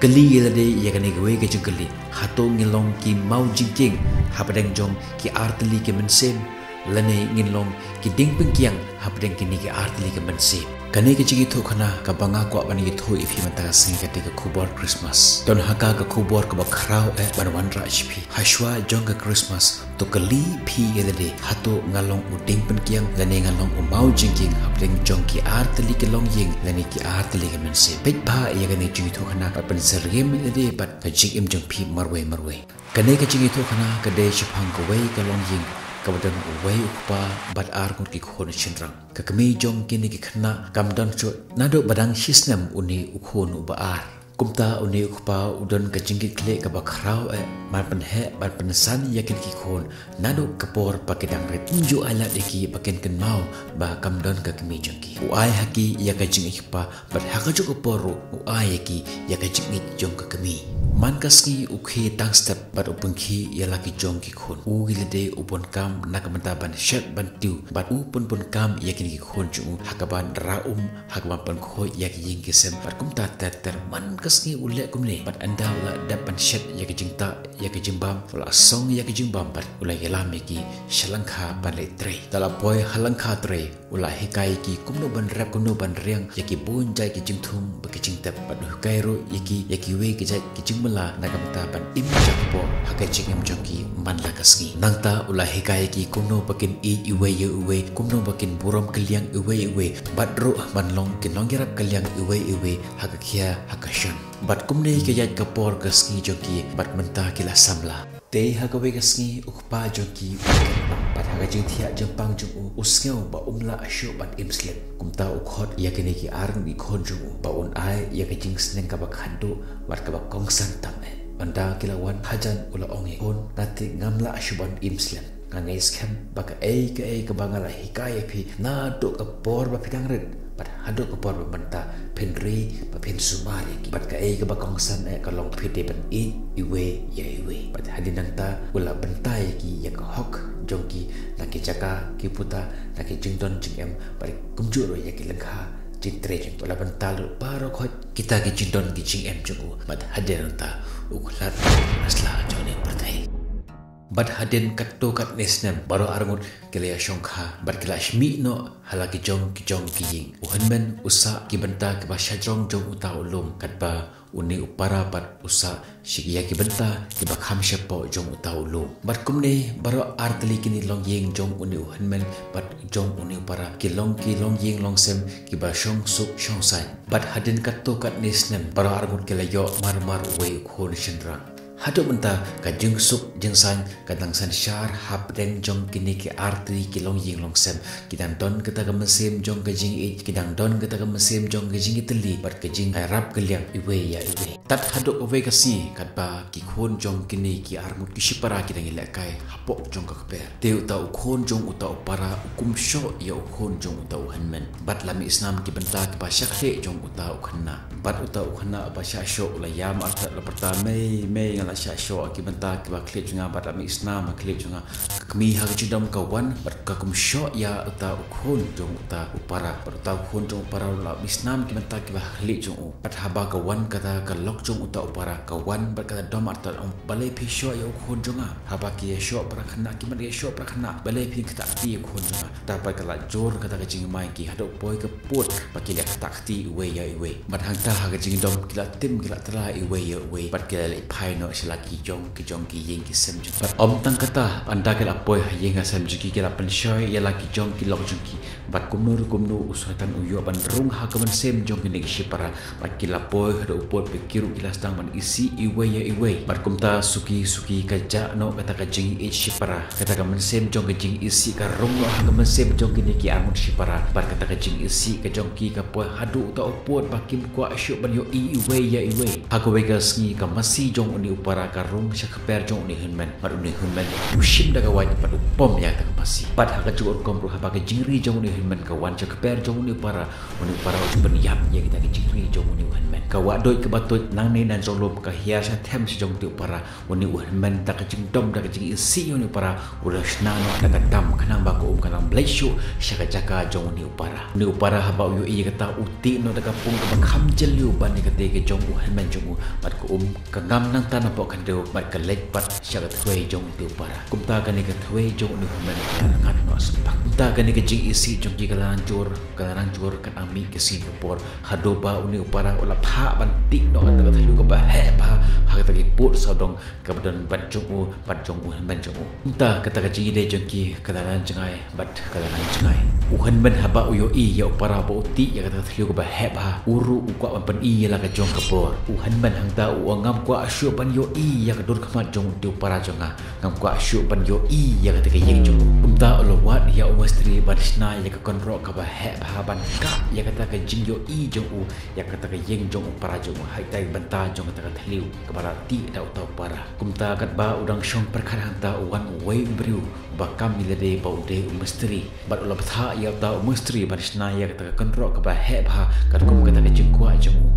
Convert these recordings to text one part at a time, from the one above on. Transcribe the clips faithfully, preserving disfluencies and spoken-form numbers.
Kylli ïa lade ïa kane kawei ka jingkylli, hato ngin long ki maw jingkieng hapdeng jong ki artylli ki mynsiem, lane ngin long ki dieng pynkiang hapdeng kine ki artylli ki mynsiem? Kane ka jingïathuhkhana kaba nga kwah ban ïathuh ïa phi mynta ka sngi ka dei ka khubor Christmas. Don ha ka ka khubor kaba khraw eh ban wanrah sha phi. Hashwa jong ka Christmas, to kylli phi ïa lade, hato nga long u dieng pynkiang lane nga long u maw jingkieng hapdeng jong ki artylli ki longïing lane ki artylli ki mynsiem? Peit bha ïa kane ka jingïathuhkhana bad pynsyriem ïa lade bad ka jingim jong phi marwei marwei. Kane ka jingïathuhkhana ka dei shaphang kawei ka longïing kaba don uwei u kpa bad arngut ki khun shynrang. Ka kmie jong kine ki khynnah kam don shuh naduh ba dang shisnem une u khun uba ar. Kumta une u kpa u don ka jingkitkhlieh kaba khraw eh ban pynheh ban pynsan ïa kine ki khun naduh ka por ba ki dang rit. Um ju ailad ïa ki ba kin kynmaw ba kam don ka kmie jong ki. U ai ha ki ïa ka jingïeit kpa bad ha kajuh ka por ruh u ai ïa ki ïa ka jingïeit jong ka kmie. Man ka sngi u khie tang step bad u pynkhie ïa la ki jong ki khun. U ïa lade u bun kam na ka bynta ban shet ban tiew bad u pynbun kam ïa kine ki khun jong u ha kaban rah um, ha kaban pynkhuid ïa ki ïing ki sem bad kumta ter ter. Man ka sngi u leh kumne bad ynda u la dep ban shet ïa ka jingtah ïa ka jingbam, u la song ïa ka jingbam bad u la ïalam ïa ki sha lyngkha ban leit trei. Da la poi ha lyngkha trei, u la hikai ïa ki kumno ban rep, kumno ban riang ïa ki bun jait ki jingthung bad ki jingtep bad u hikai ruh ïa ki ïa kiwei ki jait ki jingmylla na ka bynta ban im jakpoh ha ka jingim jong ki man la ka sngi. Nangta u la hikai ïa ki kumno ba kin ïeit iwei ïa iwei, kumno ba kin burom kylliang iwei ïa iwei bad ruh ban long ki nongïarap kylliang iwei ïa iwei ha ka khia ha ka shan. Bad kumne ka ïaid ka por ka sngi jong ki bad mynta ki la samla. Te ha kawei ka sngi u kpa jong ki u kynmaw bad ha ka jingthiah jingpang jong u, u sngew ba um lah shuh ban im slem. Kumta u khot ïa kine ki arngut ki khun jong u ba un ai ïa ka jingsneng kaba khatduh bad kaba kongsan tam eh. Ynda ki la wan hajan u la ong ïa ki khun, nga tip ngam lah shuh ban im slem. Nga ngeit skhem ba kaei kaei kaba nga la hikai ïa phi naduh ka por ba phi dang rit bad haduh ka por ba mynta phin ri ba phin sumar ïa ki. Bad kaei kaba kongsan eh ka long phi dei ban ïeit iwei ïa iwei. Bad hadien nangta u la bynta ïa ki ïa ka hok jong ki na ki jaka ki puta, na ki jingdon jingem bad kumjuh ruh ïa ki lyngkha jingtrei jong ki. U la bynta lut baroh khoit kita ki jingdon ki jingem jong u. Bad hadien nangta u khlad na sla jong une u pyrthei. Bad hadien katto katne snem baroh arngut ki la ïashongkha bad ki la shmih noh ha la ki jong ki jong ki ïing. U hynmen u sah ki bynta kiba shajrong jong uta u lum katba une u para pat u sah shi ïa ki bynta kiba kham shapoh jong uta u lum. Bad kumne baroh artylli kine longïing jong une u hynmen bad jong une u para ki long ki longïing longsem kiba shong suk shong saiñ. Bad hadien katto katne snem baroh arngut ki la ïoh mar mar uwei u khun shynrang. Haduh mynta ka jingsuk jingsaiñ ka dang synshar hapdeng jong kine ki artylli ki longïing longsem. Ki dang don kata ka mynsiem jong ka jingïeit, ki dang don kata ka mynsiem jong ka jingïatylli bad ka jingïarap kylliang iwei ïa iwei. Tad haduh kawei ka sngi katba ki khun jong kine ki arngut ki shipara ki dang ïalehkai hapoh jong ka kper, te uta u khun jong uta u para u kumshoh ïa u khun jong uta u hynmen. Bad la mih snam ki bynta kiba shah khlieh jong uta u khynnah. Bad uta u khynnah uba shah shoh u la ïam artat, la pyrta, "Mei, mei, nga la shah shoh ki bynta kiba khlieh jong nga bad la mih snam ha khlieh jong nga." Ka kmie ha ka jingdom ka wan bad ka kumshoh ïa uta u khun jong uta u para. Bad uta u khun jong u para u la mih snam ki bynta kiba khlieh jong u. Bad haba ka wan kata ka lok jong uta u para ka wan bad ka dom artat, "Ong, balei phi shoh ïa u khun jong nga? Haba ki ïashoh para khynnah ki mat ïashoh para khynnah, balei phi ktah kti ïa u khun jong nga?" Te bad ka la jur kata ka jingmai ki haduh poi ka pud ba ki la ktah kti iwei ïa iwei. Bad hangta ha ka jingdom ki la tim ki la tla iwei ïa iwei bad ki la leit phai noh sha la ki jong ki jong ki ïing ki sem jong. Bad ym tang kata, ynda ki la poi ha ïing ha sem jong ki, ki la pynshoi ïa la ki jong ki lok jong ki. Bad kumno ruh kumno u Soitan u ïoh ban rung ha ka mynsiem jong kine ki shipara. Bad ki la poi haduh u pud ba ki ruh ki la sdang ban isih iwei ïa iwei. Bad kumta suki suki ka jah noh kata ka jingïeit shipara. Kata ka mynsiem jong ka jingisih ka rung noh ha ka mynsiem jong kine ki arngut shipara. Bad kata ka jingisih ka jong ki ka poi haduh uta u pud ba kim kwah shuh ban ïohi iwei ïa iwei. Ha kawei ka sngi ka masi jong une u para ka rung sha kper jong une u hynmen. Bad une u hynmen u shim da ka wait bad u pom ïa kata ka masi. Bad ha kajuh ka rukom ruh haba ka jingri jong une u hynmen ka wan sha kper jong une u para, une u para u ju pynïap ïa kita ki jingri jong une u hynmen. Ka wah duid kaba tuid Nangne na jong lum ka hiar sha them sha jong te u para. Une u hynmen da ka jingdom da ka jingisih ïa une u para u la shna noh da ka dam khnang ba ka um kan ym leit shuh sha ka jaka jong une u para. Une u para haba u ïohi ïa kata u tih noh da ka pung kaba kham jylliew ban ïa kata ka jong u hynmen jong u bad ka um ka ngam nangta napoh khyndew bad ka leit pat sha ka thwei jong une u para. Kumta kane ka thwei jong une u hynmen ka la ngat noh sympak. Kumta kane ka jingisih jong ki ka la nang jur ka la nang jur ka nang mih ka sien ka por. Haduh ba une u para u la phah ban tih noh kata ka thliew kaba heh bha ha kata ka pud sawdong kaba don bad jong u bad jong u hynmen jong u. Kumta kata ka jingïadei jong ki ka la nang jngai bad ka la nang jngai. U hynmen haba u ïohi ïa u para ba u tih ïa kata ka thliew kaba heh bha u ruh u kwah ban pyni ïa la ka jong ka bor. U hynmen hangta u ong ngam kwah shuh ban ïohi ïa ka dur khmat jong u para jong nga. Ngam kwah shuh ban ïohi ïa kata ka ïing jong u. Kumta u la wad ïa u mistri ban shna ïa ka kynroh kaba heh bha ban kah ïa kata ka jingïohi jong u ïa kata ka ïing jong u para jong u. Ha ita i bynta jong kata ka thliew kaba la tih da uta u para. Kumta katba u dang shong pyrkhat hangta u wan uwei u briew ba kam ïa lade ba u dei u mistri. Bad u la bthah ïa uta u mistri ban shna ïa kata ka kynroh kaba heh bha katkum kata ka jingkwah jong u.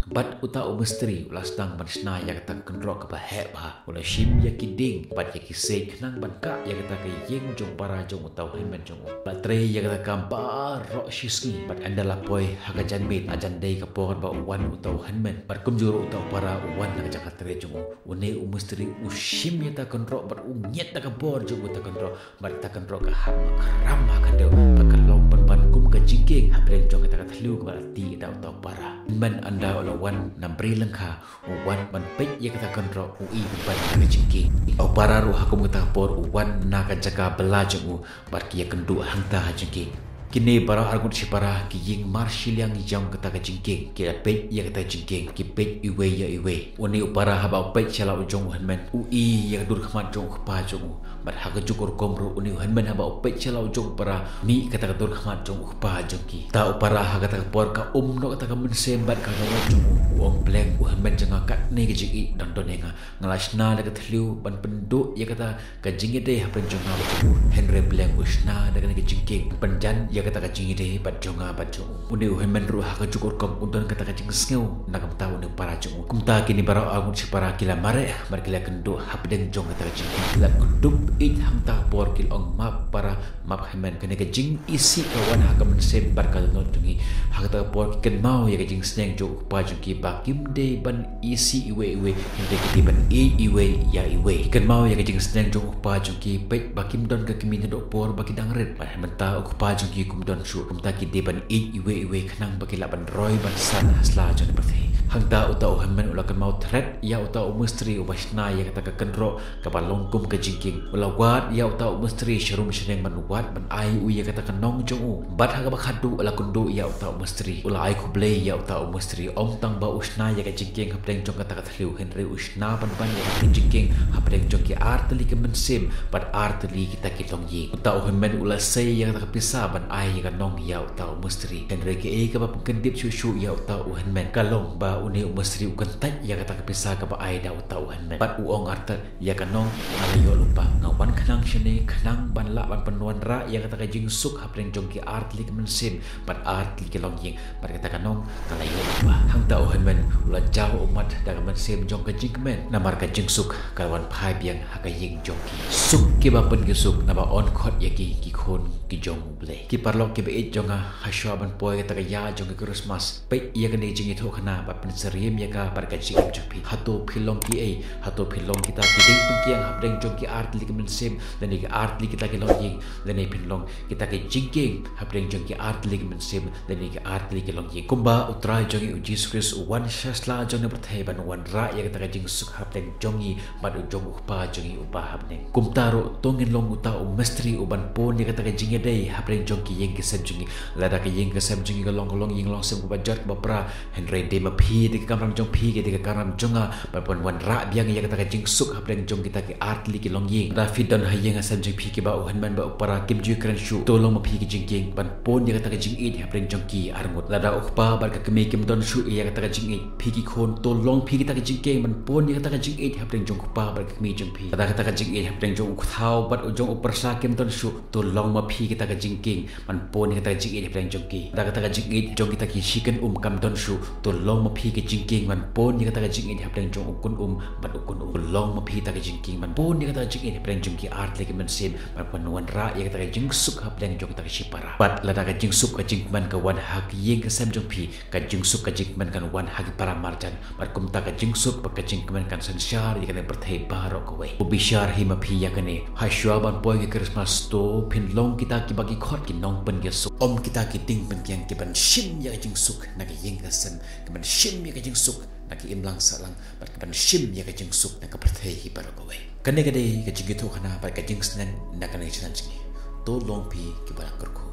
Bad uta u mistri u la sdang ban shna ïa kata ka kynroh kaba heh bha. U la shim ïa ki dieng bad ïa ki siej khnang ban kah ïa kata ka ïing jong para jong uta u hynmen jong u. La trei ïa kata ka kam baroh shi sngi bad ynda la poi ha ka janmiet ha jan dei ka por ba u wan uta u hynmen. Bad kumjuh ruh uta u para u wan ha ka jaka trei jong u. Une u mistri u shim ïa ta kynroh bad u ngiat da ka bor jong uta kynroh. Bad ta kynroh ka hap ma kram ha ka deu bad ka long pynban kum ka jingkieng hapdeng jong kata ka thliew kaba la tih da uta u para. Hynmen ynda u la wan na bri lyngkha u wan ban peit ïa kata kynroh u i pynban ka jingkieng. U para ruh ha kum kata ka por u wan na ka jaka bylla jong u bad ki ïakynduh hangta ha jingkieng. Kine baroh arngut shipara ki ïing mar shiliang jong kata ka jingkieng ki la peit ïa kata ka jingkieng ki peit iwei ïa iwei. Une u para haba u peit sha la u jong u hynmen u i ïa ka dur khmat jong u kpa jong u. Bad ha ka juk u rukom ruh une u hynmen haba u peit sha la u jong u para mih kata ka dur khmat jong u kpa jong ki. Ta u para ha kata ka por ka um noh kata ka mynsiem bad ka la jong u u ong pleng u hynmen jong nga katne ka jingïeit dang don ïa nga. Nga la shna da ka thliew ban pynduh ïa kata ka jingïadei hapdeng jong nga bad jong u. Hynrei pleng u shna da kane ka jingkieng pynjan ïa kata ka jingïadei bad jong nga bad jong u. Une u hynmen ruh ha ka juk u rukom u don kata ka jingsngew na ka bynta une u para jong u. Kumta kine baroh arngut shipara ki la mareh bad ki la kynduh hapdeng jong kata ka jingkieng ki la kdup ïeit hangta por ki la ong map para map hynmen. Kane ka jingisih ka wan ha ka mynsiem bad ka dohnud jong ngi. Ha kata ka por ki kynmaw ïa ka jingsneng jong u kpa jong ki ba kim dei ban isih iwei iwei hynrei ki dei ban ïeit iwei ïa iwei. Ki kynmaw ïa ka jingsneng jong u kpa jong ki peit ba kim don ka kmie naduh por ba ki dang rit bad mynta u kpa jong ki kum don shuh. Kumta ki dei ban ïeit iwei iwei khnang ba ki lah ban roi ban san ha sla jong ka pyrthei. Hangta uta u hynmen u la kynmaw thret ïa uta u mistri uba shna ïa kata ka kynroh kaba long kum ka jingkieng. U la wad ïa uta u mistri sharum shaneng ban wad ban ai u ïa kata ka nong jong u. Bad ha kaba khatduh u la kynduh ïa uta u mistri. U la ai khublei ïa uta u mistri ym tang ba u shna ïa ka jingkieng hapdeng jong kata ka thliew hynrei u shna pynban ïa ka jingkieng hapdeng jong ki ar tylli ki mynsiem bad ar tylli kita ki longïing. Uta u hynmen u la sei ïa kata ka pisa ban ai ïa ka nong ïa uta u mistri. Hynrei kaei kaba pynkyndit shuh shuh ïa uta u hynmen ka long ba une u mistri u kyntait ïa kata ka pisa kaba ai da uta u hynmen. Bad u ong artat ïa ka nong nga la ïoh lypa. Nga wan khnang shane khnang ban lah ban pynwanrah ïa kata ka jingsuk hapdeng jong ki ar tylli ki mynsiem bad ar tylli ki longïing. Bad kata ka nong nga la ïoh lypa. Hangta u hynmen u la jaw ummat da ka mynsiem jong ka jingkmen namar ka jingsuk ka la wan phai biang ha ka ïing jong ki. Suk kiba pynkynsuk naba yn khot ïa ki ki khun ki jong U Blei. Ki paralok kiba ïeit jong nga, ha shuwa ban poi kata ka ïa jong ka Krismas, peit ïa kane ka jingïathuhkhana bad pynsyriem ïa ka bad ka jingim jong phi. Hato phi long kiei? Hato phi long kita ki dieng pynkiang hapdeng jong ki ar tylli ki mynsiem lane ki ar tylli kita ki longïing, lane phin long kita ki jingkieng hapdeng jong ki ar tylli ki mynsiem lane ki ar tylli ki longïing? Kumba U Trai jong ngi U Jisu Khrist u wan sha sla jong kane ka pyrthei ban wanrah ïa kata ka jingsuk hapdeng jong ngi bad u jong U Kpa jong ngi uba ha bneng. Kumta ruh to ngin long uta u mistri uban pun ïa kata ka jingïadei hapdeng jong ki ïing ki sem jong ngi. Lada ka ïing ka sem jong ngi ka long ka longïing longsem kaba jot kaba pra, hynrei dei ma phi, dei ka kamram jong phi, dei ka kamram jong nga ban pun wanrah biang ïa kata ka jingsuk hapdeng jong kita ki ar tylli ki longïing. Lada phi don ha ïing ha sem jong phi kiba u hynmen bad u para kim ju kren shuh, to long ma phi ka jingkieng ban pun ïa kata ka jingïeit hapdeng jong ki arngut. Lada u kpa bad ka kmie kim don shuh ïa kata ka jingïeit, phi ki khun to long phi kita ka jingkieng ban pun ïa kata ka jingïeit hapdeng jong u kpa bad ka kmie jong phi. Lada kata ka jingïeit hapdeng jong u kthaw bad jong u pyrsa kim don shuh, to long ma phi kata ka jingkieng ban pun ïa kata ka jingïeit hapdeng jong ki. Lada kata ka jingïeit jong kita ki shi kynum kam don shuh, to long ma phi ka jingkieng ban pun ïa kata ka jingïeit hapdeng jong u kynum bad u kynum. To long ma phi kata ka jingkieng ban pun ïa kata ka jingïeit hapdeng jong ki ar tylli ki mynsiem bad ban wanrah ïa kata ka jingsuk hapdeng jong kita ki shipara. Bad lada ka jingsuk ka jingkmen ka wan ha ka ïing ka sem jong phi, ka jingsuk ka jingkmen kan wan ha ki para marjan, bad kumta ka jingsuk bad ka jingkmen kan synshar ïa kane ka pyrthei baroh kawei. Ko bishar hi ma phi ïa kane, ha shuwa ban poi ka Christmas to phin long kita kiba ki khot ki nongpynïasuk, ym kita ki dieng pynkiang kiban shim ïa ka jingsuk na ka ïing ka sem, kiban shim ïa ka jingsuk na ka imlang sahlang, bad kiban shim ïa ka jingsuk na ka pyrthei hi baroh kawei. Kane ka dei ka jingïathuhkhana bad ka jingsneng na kane ka snem jong ngi. To long phi kiba la kyrkhu.